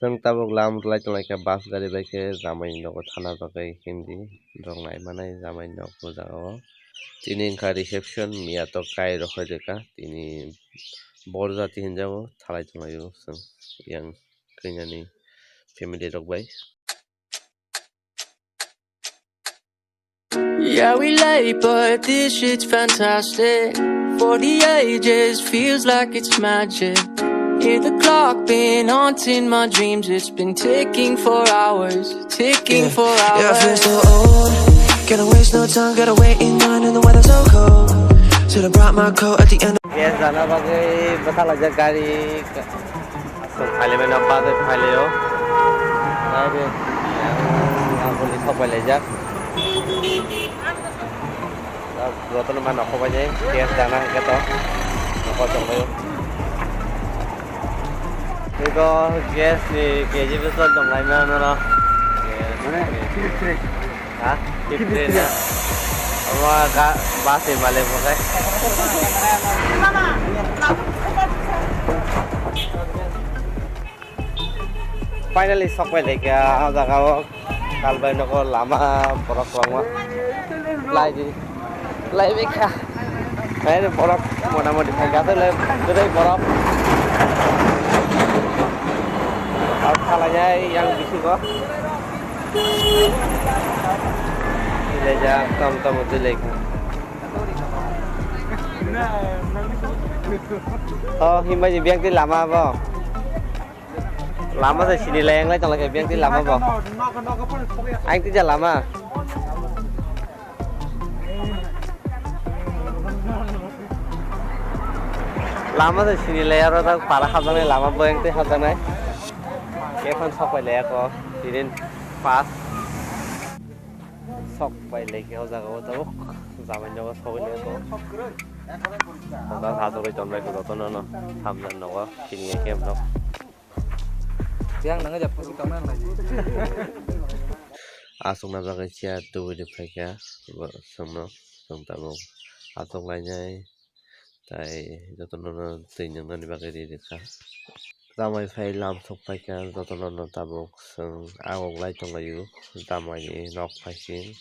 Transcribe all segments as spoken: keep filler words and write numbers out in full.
Chwng tabuk lam rwlai tonglaikha bus gari bai khe, jamai nogo thana bagwi hindi rok nai manai jamai nok o jaga o. Tini wngkha reception, miya to kai rok hai rwkha, tini bor jati hinjago thalai tonglaio chwng yang kainyani family rok bai. Yeah, we late, but this shit's fantastic. For the ages, feels like it's magic. Hear the clock been haunting my dreams. It's been ticking for hours, ticking for hours. Yeah, I feel so old. Gotta waste no time, gotta wait in line, and the weather's so cold. Should have brought my coat at the end. Gas dana bagwi bwthalaijak gari. Aswk phailai mano, bagwi phailai o. Nai de, yang aboni thok bai laijak. Jotono ma nokhok bai nai, gas dana hwnkhe to nokhok tonglaio. Ego gas ni K G bwswk tonglaimano. Ha? Fifty na? Ama ga bus ni malik bo khe. Finally sok pai laikha ah jaga o. Kalbai nogo lama borok kwbangma. Lai di. Lai bikha. Hai borok mota moti thangkha tole. Gudai borok. Ang khalai yang bisingo. Ilaijak tom tom twi laikha. Oh, himbai ni biyang twi lama bo. Lama se sini lai yang lai tong lai biyang twi lama bo. Ang twi ja lama. Lama se sini lai aro tak para hapjaknai lama bo yang twi hapjaknai. Kefan sok pai lai ako. Tinin pas. Sok pai laikha o jaga o tabuk jamai nogo sogwi lai tongo. Hoda sajagwi tonbai kho jotono no samjak nogo sini khe nok. Yang nang ja pusu tangna lai. Aswk na bagwi chair tubui rwphaikha bo chwngno chwng tabuk aswk lainai. Tai jotono no twi nwngnani bagwi ri rwkha. Tamai phai lam sok phaikha, jotono no tabuk chwng aguk lai tonglaio. Tamai ni nok phaising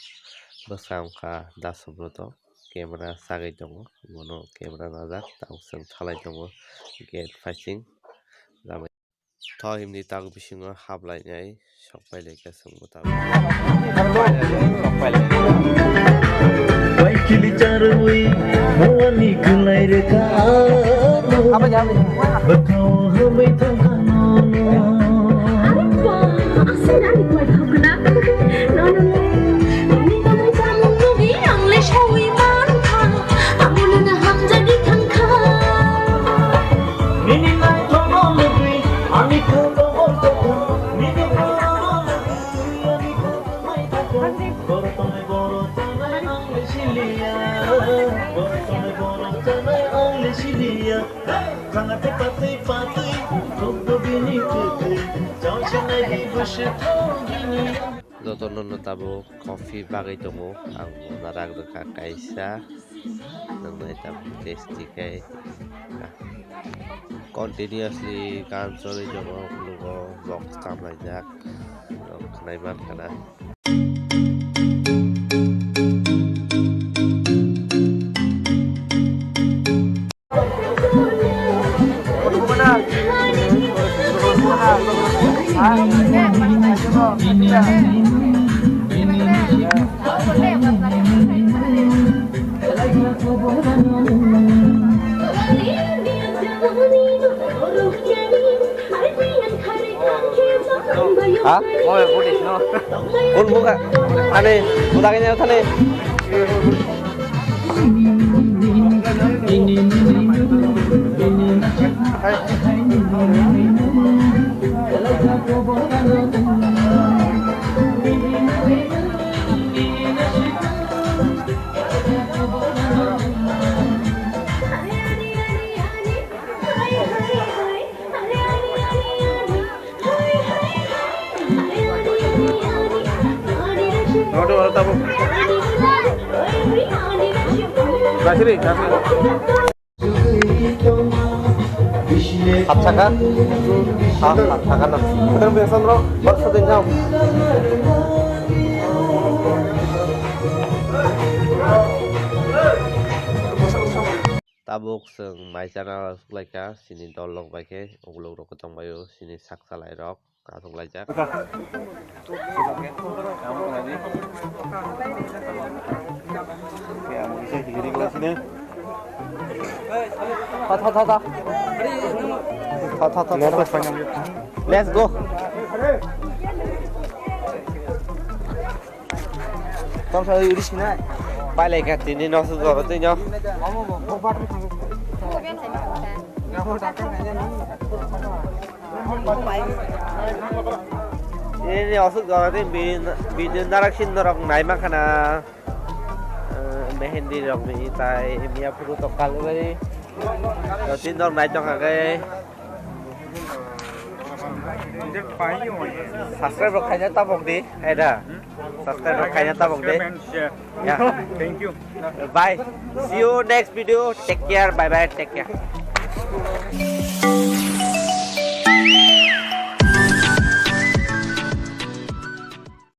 bwskango wngkha da subroto camera sagwi tongo, bono camera najak, tabuk chwng thalai tongo gate phaising. Tamai. Tho himni tak bisingo haplainai sok pai laikha chwngbo tabuk. Sok pai laikha. Bai kili charwi muani kulai reka. Bwkhao hamwi thangkha nono. Are ba, aswk ani bai thangkha na. Nono. Nini tongwi chamung nugwi ang le sawi mankha. Amo nono hamjagwi thangkha. Nini naithokno nugwi ani kha. Jotono no tabuk coffee bagwi tongo, ang bo narak rwkha kaisa. Nwngnai tabuk tasty khe continuously gan choli tongo, phunukgo box tamlaijak, norok khwnai mankha na. Ha? Kun buka? Ani, budak ini apa nih? Oro, oro, tabuk. Gasiri, gasiri. Hapsaka? Ha, hapsaka na. Besan ro, baksa din jao. Tabuk chwng mai chana suklaikha, chini dol rok bai khe, ukulok rok tongbaio, chini sak salai rok. Kasuk laijak. Tha, tha, tha, tha. Tha, tha, tha, tha. Let's go. Tong sa uri sinai. Pai lai ka tini no su goro tini. Ini osuk goro tini video narak sin norok nai ma khana. Mehendi rok ni tai miya phuru to kal bai. Tin norok nai tong kha. Subscribe rok khaina tabok di, hai da. Subscribe rok khaina tabok di. Subscribe and share. Yeah. Thank you. Bye. See you next video. Take care. Bye bye. Take care.